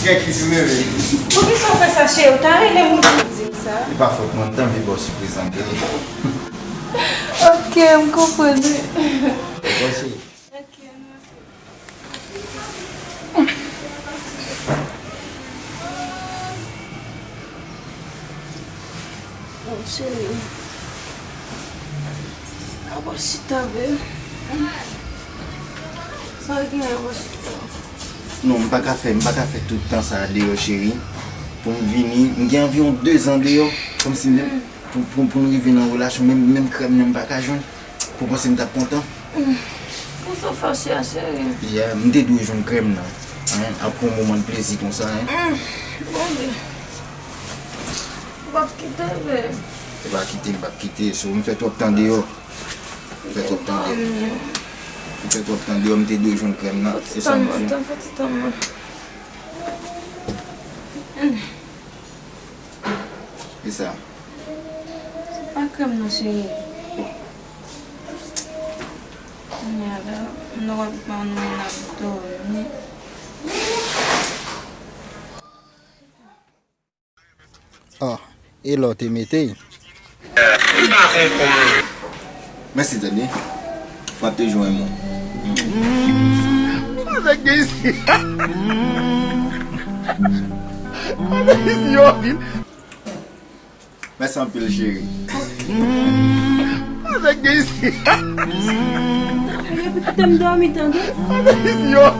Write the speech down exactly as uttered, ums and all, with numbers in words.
Thank you, bebe. Poukisa w fè sa, cheri? Ou ta rele m pou w di m sa. E pa fòt mwen, m t anvi ba w sipriz anpil. Ok, m konprann. Bon, cheri. Ok, mèsi. Oh, cheri. Aba chita, babe. Sa w gen, aba chita? Non, m pa ka fè, m pa ka fè tout tan sa a deyò, cheri. Pou m vini, m gen anviwon dezan deyò, kòmsi menm pou, pou, pou n rive nan relasyon, menm, menm krèm nan m pa ka jwenn. Pou w panse m t ap kontan? Konsa w fache a, cheri? Yeah, m te dwe jwenn krèm nan. Hein, apre yon moman de plezi konsa, hein. Bondye. Ou p ap kite l, babe. Se pa kite, m p ap kite. So, m fè twòp tan deyò. M fè twòp tan deyò. M fè twòp tan deyò, m te dwe jwenn krèm nan. E sa m fè. Fò ti tann mwen, fò ti tann mwen. E sa. Se pa krèm nan, cheri. Kounye a la, m nan wè pa nou moun ap dòmi. Oh, e lè w te mete l? M pa konprann. Mèsi, tande. M ap toujou renmen w. Sa nèg gen isi? Sa nèg isi yo vin. Mèsi anpil, cheri. Sa nèg gen isi? Epi kite m dòmi, tande. Sa nèg isi yo.